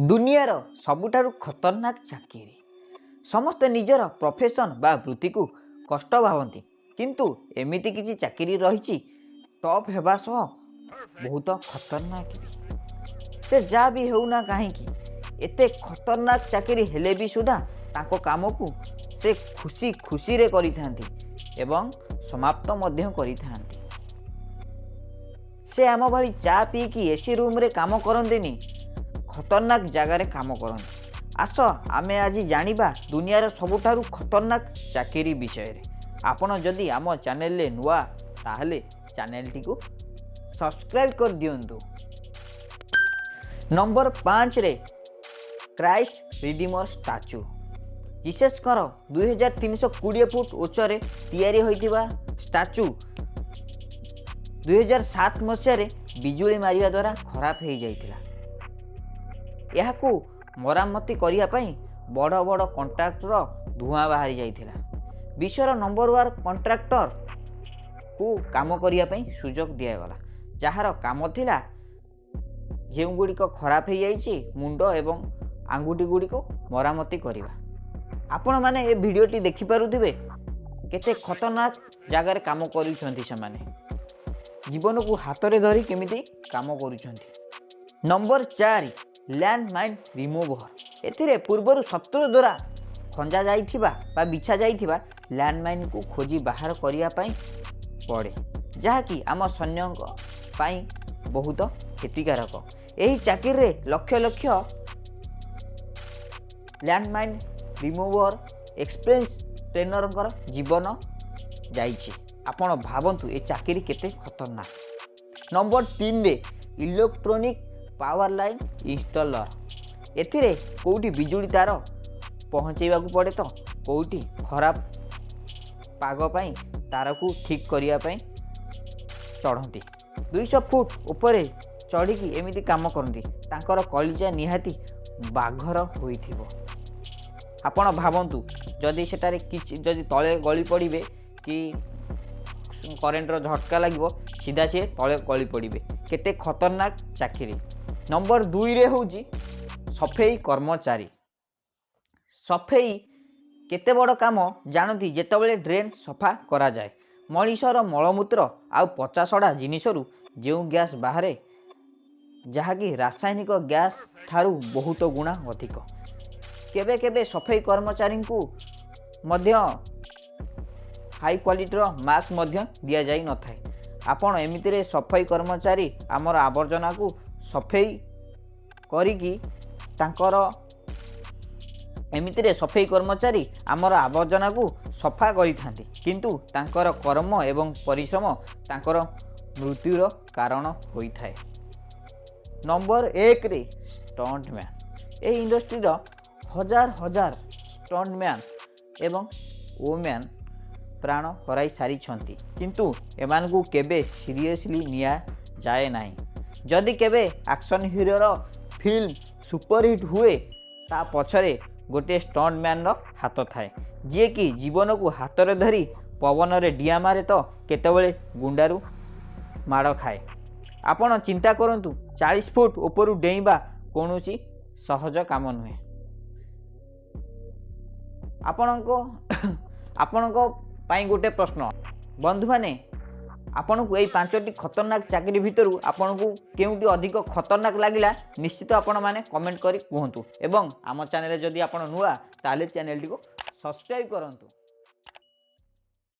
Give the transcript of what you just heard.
ଦୁନିଆର ସବୁଠାରୁ ଖତରନାକ ଚାକିରି। ସମସ୍ତେ ନିଜର ପ୍ରଫେସନ୍ ବା ବୃତ୍ତିକୁ କଷ୍ଟ ଭାବନ୍ତି, କିନ୍ତୁ ଏମିତି କିଛି ଚାକିରି ରହିଛି ଟଫ୍ ହେବା ସହ ବହୁତ ଖତରନାକ ବି। ସେ ଯାହା ବି ହେଉନା କାହିଁକି, ଏତେ ଖତରନାକ ଚାକିରି ହେଲେ ବି ସୁଦ୍ଧା ତାଙ୍କ କାମକୁ ସେ ଖୁସି ଖୁସିରେ କରିଥାନ୍ତି ଏବଂ ସମାପ୍ତ ମଧ୍ୟ କରିଥାନ୍ତି। ସେ ଆମ ଭଳି ଚା ପିଇକି ଏସି ରୁମ୍ରେ କାମ କରନ୍ତିନି, ଖତରନାକ ଜାଗାରେ କାମ କରନ୍ତି। ଆସ, ଆମେ ଆଜି ଜାଣିବା ଦୁନିଆର ସବୁଠାରୁ ଖତରନାକ ଚାକିରି ବିଷୟରେ। ଆପଣ ଯଦି ଆମ ଚ୍ୟାନେଲରେ ନୂଆ, ତାହେଲେ ଚ୍ୟାନେଲଟିକୁ ସବସ୍କ୍ରାଇବ୍ କରିଦିଅନ୍ତୁ। ନମ୍ବର 5ରେ କ୍ରାଇଷ୍ଟ ରିଡିମର ଷ୍ଟାଚୁ। ଜିସସ୍ଙ୍କର 2320 ଫୁଟ ଉଚ୍ଚରେ ତିଆରି ହୋଇଥିବା ଷ୍ଟାଚୁ 2007 ମସିହାରେ ବିଜୁଳି ମାରିବା ଦ୍ୱାରା ଖରାପ ହୋଇଯାଇଥିଲା। ଏହାକୁ ମରାମତି କରିବା ପାଇଁ ବଡ଼ ବଡ଼ କଣ୍ଟ୍ରାକ୍ଟର ଧୂଆଁ ବାହାରି ଯାଇଥିଲା। ବିଶ୍ୱର ନମ୍ବର 1 କଣ୍ଟ୍ରାକ୍ଟରକୁ କାମ କରିବା ପାଇଁ ସୁଯୋଗ ଦିଆଗଲା, ଯାହାର କାମ ଥିଲା ଯେଉଁଗୁଡ଼ିକ ଖରାପ ହୋଇଯାଇଛି, ମୁଣ୍ଡ ଏବଂ ଆଙ୍ଗୁଠି ଗୁଡ଼ିକୁ ମରାମତି କରିବା। ଆପଣମାନେ ଏ ଭିଡ଼ିଓଟି ଦେଖିପାରୁଥିବେ କେତେ ଖତରନାକ ଜାଗାରେ କାମ କରୁଛନ୍ତି ସେମାନେ, ଜୀବନକୁ ହାତରେ ଧରି କେମିତି କାମ କରୁଛନ୍ତି। Number 4, land mine remover. ଏଥିରେ ପୂର୍ବରୁ ଶତ୍ରୁ ଦ୍ୱାରା ଖଞ୍ଜା ଯାଇଥିବା ବା ବିଛା ଯାଇଥିବା ଲ୍ୟାଣ୍ଡ ମାଇନ୍କୁ ଖୋଜି ବାହାର କରିବା ପାଇଁ ପଡ଼େ, ଯାହାକି ଆମ ସୈନ୍ୟଙ୍କ ପାଇଁ ବହୁତ କ୍ଷତିକାରକ। ଏହି ଚାକିରିରେ lakh lakh land mine remover experience ଟ୍ରେନରଙ୍କର ଜୀବନ ଯାଇଛି। ଆପଣ ଭାବନ୍ତୁ ଏ ଚାକିରି କେତେ ଖତରନାକ। ନମ୍ବର 3ରେ ଇଲେକ୍ଟ୍ରୋନିକ୍ ପାୱାର ଲାଇନ୍ ଇନଷ୍ଟଲର। ଏଥିରେ କେଉଁଠି ବିଜୁଳି ତାର ପହଞ୍ଚାଇବାକୁ ପଡ଼େ ତ କେଉଁଠି ଖରାପ ପାଗ ପାଇଁ ତାରକୁ ଠିକ୍ କରିବା ପାଇଁ ଚଢ଼ନ୍ତି। 200 ଫୁଟ ଉପରେ ଚଢ଼ିକି ଏମିତି କାମ କରନ୍ତି। ତାଙ୍କର କଲିଜା ନିହାତି ବାଘର ହୋଇଥିବ। ଆପଣ ଭାବନ୍ତୁ, ଯଦି ସେଠାରେ କିଛି ଯଦି ତଳେ ଗଳି ପଡ଼ିବେ କି କରେଣ୍ଟର ଝଟକା ଲାଗିବ, ସିଧା ସିଏ ତଳେ ଗଳି ପଡ଼ିବେ। କେତେ ଖତରନାକ ଚାକିରି। ନମ୍ବର 2ରେ ହେଉଛି ସଫେଇ କର୍ମଚାରୀ। ସଫେଇ କେତେ ବଡ଼ କାମ ଜାଣନ୍ତି? ଯେତେବେଳେ ଡ୍ରେନ୍ ସଫା କରାଯାଏ, ମଣିଷର ମଳମୂତ୍ର ଆଉ ପଚାସଢ଼ା ଜିନିଷରୁ ଯେଉଁ ଗ୍ୟାସ୍ ବାହାରେ, ଯାହାକି ରାସାୟନିକ ଗ୍ୟାସ୍ ଠାରୁ ବହୁତ ଗୁଣା ଅଧିକ। କେବେ କେବେ ସଫେଇ କର୍ମଚାରୀଙ୍କୁ ମଧ୍ୟ ହାଇ କ୍ୱାଲିଟିର ମାସ୍କ ମଧ୍ୟ ଦିଆଯାଇନଥାଏ। ଆପଣ ଏମିତିରେ ସଫେଇ କର୍ମଚାରୀ ଆମର ଆବର୍ଜନାକୁ ସଫେଇ କରିକି ତାଙ୍କର ଏମିତିରେ ସଫେଇ କର୍ମଚାରୀ ଆମର ଆବର୍ଜନାକୁ ସଫା କରିଥାନ୍ତି, କିନ୍ତୁ ତାଙ୍କର କର୍ମ ଏବଂ ପରିଶ୍ରମ ତାଙ୍କର ମୃତ୍ୟୁର କାରଣ ହୋଇଥାଏ। ନମ୍ବର 1ରେ ଷ୍ଟଣ୍ଟମ୍ୟାନ୍। ଏହି ଇଣ୍ଡଷ୍ଟ୍ରିର ହଜାର ହଜାର ଷ୍ଟଣ୍ଟମ୍ୟାନ୍ ଏବଂ ଓମ୍ୟାନ୍ ପ୍ରାଣ ହରାଇ ସାରିଛନ୍ତି, କିନ୍ତୁ ଏମାନଙ୍କୁ କେବେ ସିରିୟସଲି ନିଆଯାଏ ନାହିଁ। ଯଦି କେବେ ଆକ୍ସନ୍ ହିରୋର ଫିଲ୍ମ ସୁପରହିଟ୍ ହୁଏ, ତା ପଛରେ ଗୋଟିଏ ଷ୍ଟଣ୍ଟମ୍ୟାନ୍ର ହାତ ଥାଏ, ଯିଏକି ଜୀବନକୁ ହାତରେ ଧରି ପବନରେ ଡିଆଁ ମାରେ ତ କେତେବେଳେ ଗୁଣ୍ଡାରୁ ମାଡ଼ ଖାଏ। ଆପଣ ଚିନ୍ତା କରନ୍ତୁ, 40 ଫୁଟ ଉପରୁ ଡେଇଁବା କୌଣସି ସହଜ କାମ ନୁହେଁ। ଆପଣଙ୍କ ପାଇଁ ଗୋଟେ ପ୍ରଶ୍ନ ବନ୍ଧୁମାନେ, ଆପଣଙ୍କୁ ଏଇ ପାଞ୍ଚଟି ଖତରନାକ ଚାକିରି ଭିତରୁ ଆପଣଙ୍କୁ କେଉଁଟି ଅଧିକ ଖତରନାକ ଲାଗିଲା, ନିଶ୍ଚିତ ଆପଣମାନେ କମେଣ୍ଟ କରି କୁହନ୍ତୁ ଏବଂ ଆମ ଚ୍ୟାନେଲରେ ଯଦି ଆପଣ ନୂଆ, ତାହେଲେ ଚ୍ୟାନେଲଟିକୁ ସବସ୍କ୍ରାଇବ୍ କରନ୍ତୁ।